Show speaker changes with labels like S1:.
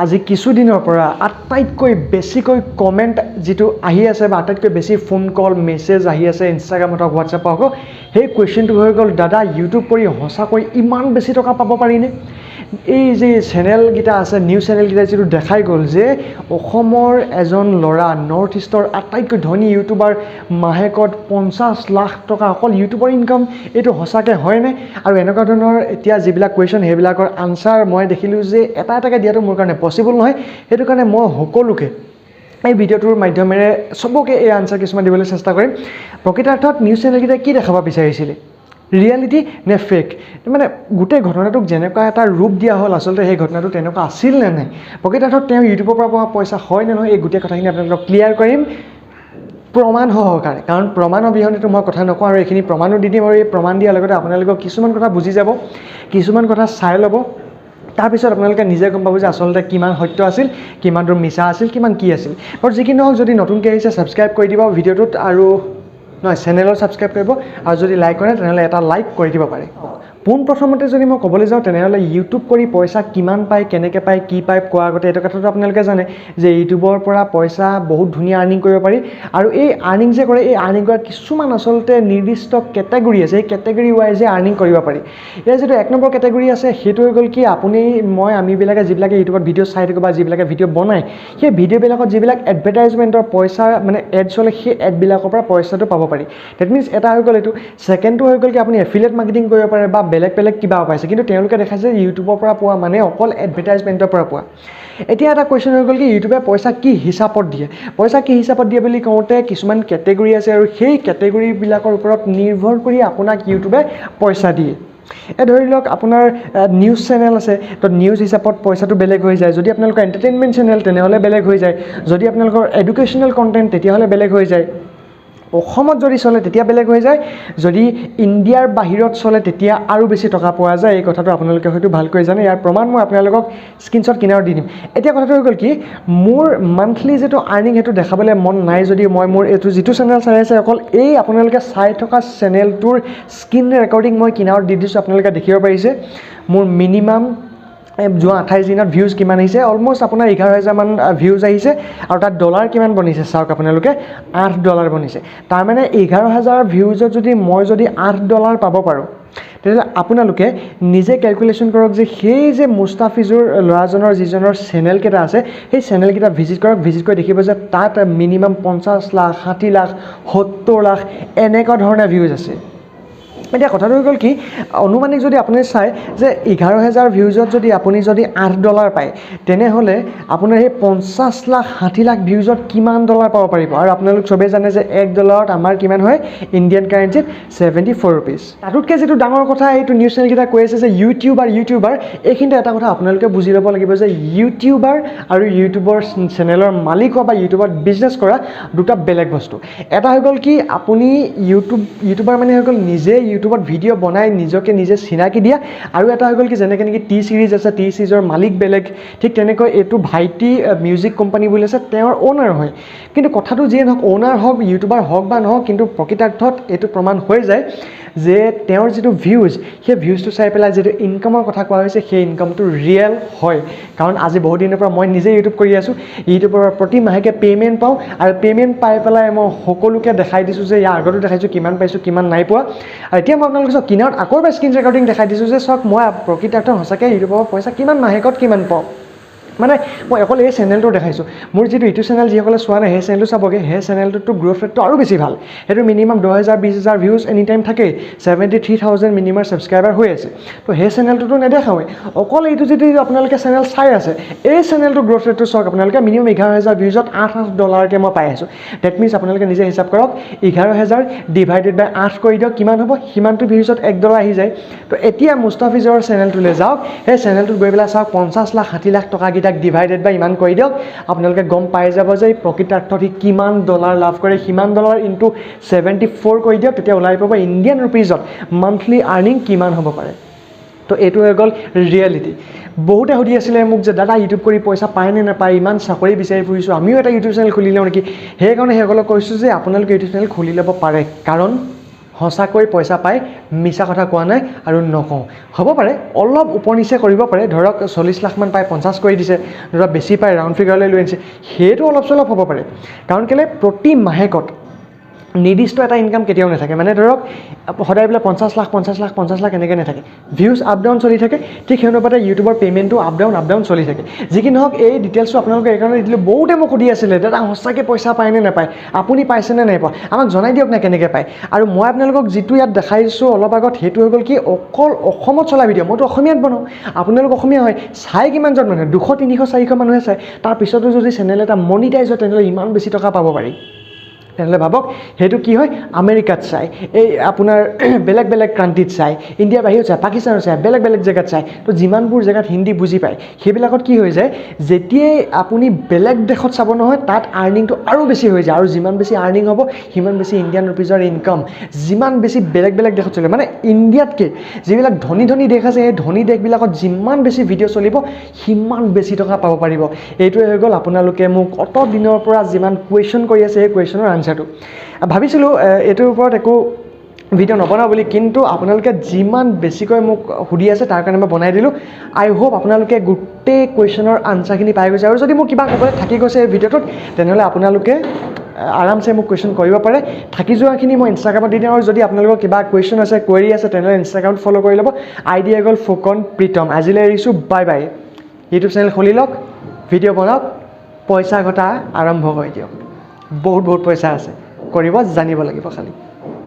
S1: আজি কিছুদিনৰ পৰা আটাইতকৈ বেছিকৈ কমেণ্ট যিটো আহি আছে বা আটাইতকৈ বেছি ফোন কল, মেছেজ আহি আছে ইনষ্টাগ্ৰামত হওক, হোৱাটছএপত হওক, সেই কুৱেশ্যনটো হৈ গ'ল, দাদা, ইউটিউব কৰি সঁচাকৈ ইমান বেছি টকা পাব পাৰিনে? এই যে চেনেলকেইটা আছে, নিউজ চেনেলকেইটা যিটো দেখাই গ'ল যে অসমৰ এজন ল'ৰা নৰ্থ ইষ্টৰ আটাইতকৈ ধনী ইউটিউবাৰ, মাহেকত 50 লাখ টকা অকল ইউটিউবৰ ইনকাম, এইটো সঁচাকৈ হয়নে? আৰু এনেকুৱা ধৰণৰ এতিয়া যিবিলাক কুৱেশ্যন, সেইবিলাকৰ আনচাৰ মই দেখিলোঁ যে এটা এটাকৈ দিয়াটো মোৰ কাৰণে পচিবল নহয়। সেইটো কাৰণে মই সকলোকে এই ভিডিঅ'টোৰ মাধ্যমেৰে চবকে এই আনচাৰ কিছুমান দিবলৈ চেষ্টা কৰিম। প্ৰকৃতাৰ্থত নিউজ চেনেলকেইটাই কি দেখাব বিচাৰিছিলে, ৰিয়েলিটি নে ফেক? মানে গোটেই ঘটনাটোক যেনেকুৱা এটা ৰূপ দিয়া হ'ল, আচলতে সেই ঘটনাটো তেনেকুৱা আছিল নে নাই? প্ৰকৃতাৰ্থত তেওঁ ইউটিউবৰ পৰা পোৱা পইচা হয় নে নহয়, এই গোটেই কথাখিনি আপোনালোকক ক্লিয়াৰ কৰিম প্ৰমাণ সহকাৰে। কাৰণ প্ৰমাণ অবিহনেতো মই কথা নকওঁ আৰু এইখিনি প্ৰমাণো দি দিম। আৰু এই প্ৰমাণ দিয়াৰ লগতে আপোনালোকক কিছুমান কথা বুজি যাব, কিছুমান কথা চাই ল'ব। তাৰপিছত আপোনালোকে নিজে গম পাব যে আচলতে কিমান সত্য আছিল, কিমান দূৰ মিছা আছিল, কিমান কি আছিল। বাৰু, যি কি নহওক, যদি নতুনকৈ আহিছে, ছাবস্ক্ৰাইব কৰি দিব ভিডিঅ'টোত আৰু নহয়, চেনেলত ছাবস্ক্ৰাইব কৰিব আৰু যদি লাইক কৰে, তেনেহ'লে এটা লাইক কৰি দিব পাৰে। পোনপ্ৰথমতে যদি মই ক'বলৈ যাওঁ, তেনেহ'লে ইউটিউব কৰি পইচা কিমান পায়, কেনেকৈ পায়, কি পায় কোৱাৰ আগতে এইটো কথাটো আপোনালোকে জানে যে ইউটিউবৰ পৰা পইচা বহুত ধুনীয়া আৰ্নিং কৰিব পাৰি। আৰু এই আৰ্নিং যে কৰে, এই আৰ্নিং কৰা কিছুমান আচলতে নিৰ্দিষ্ট কেটেগৰী আছে। এই কেটেগৰী ৱাইজে আৰ্নিং কৰিব পাৰি। ইয়াৰ যিটো 1 নম্বৰ কেটেগৰী আছে, সেইটো হৈ গ'ল কি আপুনি, মই, আমিবিলাকে যিবিলাকে ইউটিউবত ভিডিঅ' চাই থাকোঁ বা যিবিলাকে ভিডিঅ' বনায়, সেই ভিডিঅ'বিলাকত যিবিলাক এডভাৰটাইজমেণ্টৰ পইচা, মানে এড চলে, সেই এডবিলাকৰ পৰা পইচাটো পাব পাৰি। That means এটা হৈ গ'ল এইটো। ছেকেণ্ডটো হৈ গ'ল কি আপুনি এফিলিয়েট মাৰ্কেটিং কৰিব পাৰে বা বেলেগ বেলেগ কিবা পাইছে। কিন্তু তেওঁলোকে দেখাইছে ইউটিউবৰ পৰা পোৱা মানে অকল এডভাৰটাইজমেণ্টৰ পৰা পোৱা। এতিয়া এটা কুৱেশ্যন হৈ গ'ল কি ইউটিউবে পইচা কি হিচাপত দিয়ে? পইচা কি হিচাপত দিয়ে বুলি কওঁতে কিছুমান কেটেগৰী আছে আৰু সেই কেটেগৰীবিলাকৰ ওপৰত নিৰ্ভৰ কৰি আপোনাক ইউটিউবে পইচা দিয়ে। এই ধৰি লওক আপোনাৰ নিউজ চেনেল আছে, তো নিউজ হিচাপত পইচাটো বেলেগ হৈ যায়। যদি আপোনালোকৰ এণ্টাৰটেইনমেণ্ট চেনেল, তেনেহ'লে বেলেগ হৈ যায়। যদি আপোনালোকৰ এডুকেশ্যনেল কণ্টেণ্ট, তেতিয়াহ'লে বেলেগ হৈ যায়। অসমত যদি চলে, তেতিয়া বেলেগ হৈ যায়। যদি ইণ্ডিয়াৰ বাহিৰত চলে, তেতিয়া আৰু বেছি টকা পোৱা যায়। এই কথাটো আপোনালোকে হয়তো ভালকৈ জানে। ইয়াৰ প্ৰমাণ মই আপোনালোকক স্ক্ৰীনশ্বট কিনাৰত দি দিম। এতিয়া কথাটো হৈ গ'ল কি মোৰ মান্থলি যিটো আৰ্নিং, সেইটো দেখাবলৈ মন নাই যদিও মই মোৰ এইটো যিটো চেনেল চাই আছে, অকল এই আপোনালোকে চাই থকা চেনেলটোৰ স্ক্ৰীন ৰেকৰ্ডিং মই কিনাৰত দি দিছোঁ। আপোনালোকে দেখিব পাৰিছে মোৰ মিনিমাম যোৱা 28 দিনত ভিউজ কিমান আহিছে। অলম'ষ্ট আপোনাৰ 11 হেজাৰমান ভিউজ আহিছে আৰু তাত ডলাৰ কিমান বনিছে চাওক আপোনালোকে, 8 ডলাৰ বনিছে। তাৰমানে 11 হাজাৰ ভিউজত যদি মই যদি 8 ডলাৰ পাব পাৰোঁ, তেতিয়াহ'লে আপোনালোকে নিজে কেলকুলেশ্যন কৰক যে সেই যে মুস্তাফিজুৰ ল'ৰাজনৰ যিজনৰ চেনেলকেইটা আছে, সেই চেনেলকেইটা ভিজিট কৰক। ভিজিট কৰি দেখিব যে তাত মিনিমাম 50 লাখ, 60 লাখ, 70 লাখ এনেকুৱা ধৰণে ভিউজ আছে। এতিয়া কথাটো হৈ গ'ল কি অনুমানিক যদি আপুনি চায় যে 11 হেজাৰ ভিউজত যদি আপুনি যদি 8 ডলাৰ পায়, তেনেহ'লে আপোনাৰ সেই 50 লাখ, 60 লাখ ভিউজত কিমান ডলাৰ পাব পাৰিব? আৰু আপোনালোক চবেই জানে যে 1 ডলাৰত আমাৰ কিমান হয় ইণ্ডিয়ান কাৰেঞ্চিত, 74 ৰুপিজ। তাতোতকৈ যিটো ডাঙৰ কথা, এইটো নিউজ চেনেলকেইটা কৈ আছে যে ইউটিউবাৰ ইউটিউবাৰ, এইখিনিতে এটা কথা আপোনালোকে বুজি ল'ব লাগিব যে ইউটিউবাৰ আৰু ইউটিউবৰ চেনেলৰ মালিক হোৱা বা ইউটিউবত বিজনেছ কৰা দুটা বেলেগ বস্তু। এটা হৈ গ'ল কি আপুনি ইউটিউবাৰ মানে হৈ গ'ল নিজে ইউটিউবত ভিডিঅ' বনাই নিজকে নিজে চিনাকি দিয়া। আৰু এটা হৈ গ'ল কি যেনেকৈ নেকি টি চিৰিজ আছে, টি চিৰিজৰ মালিক বেলেগ, ঠিক তেনেকৈ এইটো ভাইটি মিউজিক কোম্পানী বুলি আছে, তেওঁৰ অ'নাৰ হয়। কিন্তু কথাটো যিয়ে নহওক, অ'নাৰ হওক, ইউটিউবাৰ হওক বা নহওক, কিন্তু প্ৰকৃতাৰ্থত এইটো প্ৰমাণ হৈ যায় যে তেওঁৰ যিটো ভিউজ, সেই ভিউজটো চাই পেলাই যিটো ইনকামৰ কথা কোৱা হৈছে, সেই ইনকামটো ৰিয়েল হয়। কাৰণ আজি বহুত দিনৰ পৰা মই নিজে ইউটিউব কৰি আছোঁ। ইউটিউবৰ পৰা প্ৰতি মাহেকে পে'মেণ্ট পাওঁ আৰু পে'মেণ্ট পাই পেলাই মই সকলোকে দেখাই দিছোঁ যে ইয়াৰ আগতো দেখাইছোঁ কিমান পাইছোঁ, কিমান নাই পোৱা। আৰু এতিয়া মই আপোনালোকক চাওক, কিনাৰত আকৌ এবাৰ স্ক্ৰীন ৰেকৰ্ডিং দেখাই দিছোঁ যে চাওক, মই প্ৰকৃতাৰ্থত সঁচাকৈ ইউটিউবৰ পৰা পইচা কিমান, মাহেকত কিমান পাওঁ। মানে মই অকল এই চেনেলটো দেখাইছোঁ। মোৰ যিটো ইউটিউব চেনেল, যিসকলে চোৱা নাই, সেই চেনেলটো চাবগৈ। সেই চেনেলটোতো গ্ৰ'থ ৰেটটো আৰু বেছি ভাল। সেইটো মিনিমাম 10 হেজাৰ, 20 হাজাৰ ভিউজ এনি টাইম থাকেই। 73,000 মিনিমাম ছাবস্ক্ৰাইবাৰ হৈ আছে। তো সেই চেনেলটোতো নেদেখাওঁৱেই। অকল এইটো যিটো আপোনালোকে চেনেল চাই আছে, এই চেনেলটোৰ গ্ৰ'থ ৰেটটো চাওক আপোনালোকে। মিনিমাম 11 হেজাৰ ভিউজত 8 8 ডলাৰকৈ মই পাই আছোঁ। That means আপোনালোকে নিজে হিচাপ কৰক, 11 হেজাৰ ডিভাইডেড বাই 8 কৰি দিয়ক, কিমান হ'ব? সিমানটো ভিউজত 1 ডলাৰ আহি যায়। তো এতিয়া মুস্তাফিজৰ চেনেলটোলৈ যাওক। সেই চেনেলটোত গৈ পেলাই চাওক, 50 লাখ, 60 লাখ টকাকেইটাক ডিভাইডেড বাই ইমান কৰি দিয়ক। আপোনালোকে গম পাই যাব যে এই প্ৰকৃতাৰ্থত সি কিমান ডলাৰ লাভ কৰে। সিমান ডলাৰ ইনটু 74 কৰি দিয়ক, তেতিয়া ওলাই পাব ইণ্ডিয়ান ৰুপিজত মান্থলি আৰ্নিং কিমান হ'ব পাৰে। তো এইটো হৈ গ'ল ৰিয়েলিটি। বহুতে সুধি আছিলে মোক যে দাদা, ইউটিউব কৰি পইচা পায় নে নাপায়? ইমান চাকৰি বিচাৰি ফুৰিছোঁ, আমিও এটা ইউটিউব চেনেল খুলি লওঁ নেকি? সেইকাৰণে সেইসকলক কৈছোঁ যে আপোনালোকে ইউটিউব চেনেল খুলি ল'ব পাৰে, কাৰণ সঁচাকৈ পইচা পায়, মিছা কথা কোৱা নাই আৰু নকওঁ। হ'ব পাৰে অলপ ওপৰ নিচে কৰিব পাৰে, ধৰক 40 লাখমান পায় 50 কৰি দিছে, ধৰক বেছি পায় ৰাউণ্ড ফিগাৰলৈ লৈ আনিছে, সেইটো অলপ চলপ হ'ব পাৰে। কাৰণ কেলৈ প্ৰতি মাহেকত নিৰ্দিষ্ট এটা ইনকাম কেতিয়াও নাথাকে। মানে ধৰক সদায় বোলে 50 লাখ 50 লাখ 50 লাখ এনেকৈ নাথাকে, ভিউজ আপ ডাউন চলি থাকে। ঠিক সেই অনুপাতে ইউটিউবৰ পে'মেণ্টটো আপ ডাউন আপ ডাউন চলি থাকে। যি কি নহওক, এই ডিটেইলছটো আপোনালোকে এইকাৰণে দিলোঁ, বহুতে মোক সুধি আছিলে দাদা সঁচাকৈ পইচা পায়নে নাপায়, আপুনি পাইছেনে নাই পোৱা, আমাক জনাই দিয়ক না কেনেকৈ পায়। আৰু মই আপোনালোকক যিটো ইয়াত দেখাইছোঁ অলপ আগত, সেইটো হৈ গ'ল কি অকল অসমত চলা ভিডিঅ'। মইতো অসমীয়াত বনাওঁ, আপোনালোক অসমীয়া হয়, চাই কিমানজন মানুহে, 200 300 400 মানুহে চায়। তাৰপিছতো যদি চেনেল এটা মনিটাইজ হয় তেনেহ'লে ইমান বেছি টকা পাব পাৰি। তেনেহ'লে ভাবক সেইটো কি হয়, আমেৰিকাত চায়, এই আপোনাৰ বেলেগ বেলেগ কাণ্ট্ৰিত চায়, ইণ্ডিয়াৰ বাহিৰত চায়, পাকিস্তানত চায়, বেলেগ বেলেগ জেগাত চায়। তো যিমানবোৰ জেগাত হিন্দী বুজি পায় সেইবিলাকত কি হৈ যায়, যেতিয়াই আপুনি বেলেগ দেশত চাব নহয় তাত আৰ্নিংটো আৰু বেছি হৈ যায়। আৰু যিমান বেছি আৰ্নিং হ'ব সিমান বেছি ইণ্ডিয়ান ৰুপিজৰ ইনকাম, যিমান বেছি বেলেগ বেলেগ দেশত চলিব, মানে ইণ্ডিয়াতকৈ যিবিলাক ধনী ধনী দেশ আছে সেই ধনী দেশবিলাকত যিমান বেছি ভিডিঅ' চলিব সিমান বেছি টকা পাব পাৰিব। এইটোৱে হৈ গ'ল আপোনালোকে মোক অত দিনৰ পৰা যিমান কুৱেশ্যন কৰি আছে সেই কুৱেশ্যনৰ আনচাৰটো। ভাবিছিলোঁ এইটোৰ ওপৰত একো ভিডিঅ' নবনাওঁ বুলি, কিন্তু আপোনালোকে যিমান বেছিকৈ মোক সুধি আছে তাৰ কাৰণে মই বনাই দিলোঁ। আই হোপ আপোনালোকে গোটেই কুৱেশ্যনৰ আনচাৰখিনি পাই গৈছে। আৰু যদি মোৰ কিবা ক'বলৈ থাকি গৈছে এই ভিডিঅ'টোত, তেনেহ'লে আপোনালোকে আৰামছে মোক কুৱেশ্যন কৰিব পাৰে। থাকি যোৱাখিনি মই ইনষ্টাগ্ৰামত দি দিম। আৰু যদি আপোনালোকৰ কিবা কুৱেশ্যন আছে, কুৱেৰি আছে, তেনেহ'লে ইনষ্টাগ্ৰামত ফ'ল' কৰি ল'ব। আই ডি হৈ গ'ল ফুকন প্ৰীতম। আজিলৈ এৰিছোঁ, বাই বাই। ইউটিউব চেনেল খুলি লওক, ভিডিঅ' বনাওক, পইচা ঘটা আৰম্ভ কৰি দিয়ক। বহুত বহুত পইচা আছে, কৰিব জানিব লাগিব খালি।